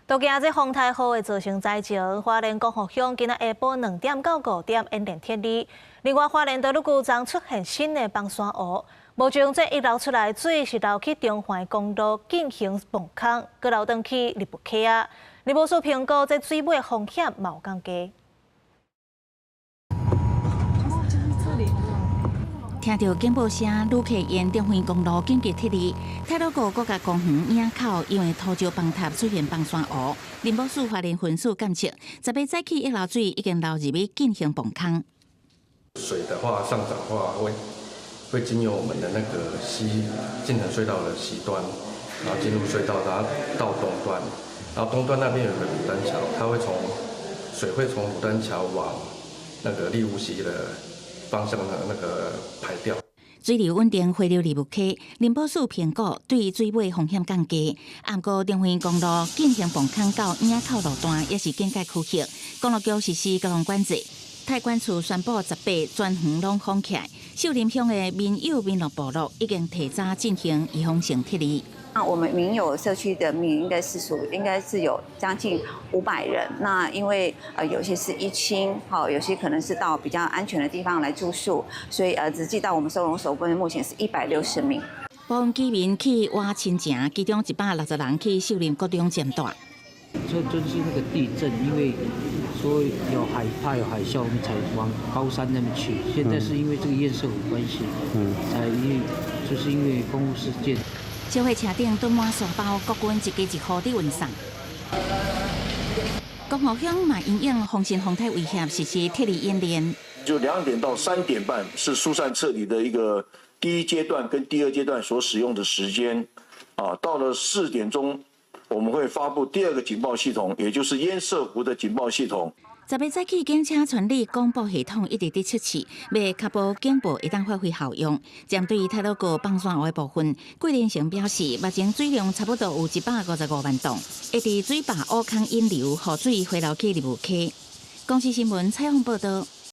都驚這風颱雨會造成災情，花蓮光復鄉今仔下晡2點到5點演練撤離。另外，花蓮多魯閣昨出現新的崩山湖，目前這溢流出來水是流去中環公路進行泵空，閣流轉去立木溪仔。林務署評估這水尾風險嘛有降低。聽著警報聲，旅客沿中橫公路緊急撤離。太魯閣國家公園嶺口因為土石崩塌出現崩山湖，林務署花蓮分署監測，10日早起溢流水已經流入去進行泵空。水的話上漲的話，會經由我們的那個西進城隧道的西端，然後進入隧道，然後到東端，然後東端那邊有個牡丹橋，它會從水會從牡丹橋往那個立霧溪的方向的那個排掉。水流穩定匯流立霧溪，林保署評估對水尾風險降低。毋過中橫公路進行泵空到嶺口路段也是警戒區域，公路局實施交通管制。太管處宣布18全園攏封起來，秀林鄉的民友民樂部落已經提早進行預防性撤離。那我們民友社區的民應該是屬應該是有將近500人。那因為有些是依親，好，有些可能是到比較安全的地方來住宿，所以實際到我們收容所部分目前是160名。部分居民去倚親情，其中160人去秀林國中暫蹛。這就是那個地震，因為說有海怕有海嘯，我們才往高山那邊去。現在是因為這個堰塞湖關係，才因為就是因為公路事件。小貨車頂囤滿沙包，國軍一家一戶佇運送。光復鄉嘛因應風神風颱威脅，實施撤離演練。就2點到3點半是疏散撤離的一個第一階段跟第二階段所使用的時間。啊，到了4點鐘，我們會發布第二個警報系統，也就是堰塞湖的警報系統。10日早起，警車全力廣播系統一直佇測試，欲確保警報會當發揮效用。針對太魯閣崩山湖的部分，桂連成表示，目前水量差不多有155萬噸，會佇水壩挖空引流，予水回流去立霧溪。公視新聞採訪報導。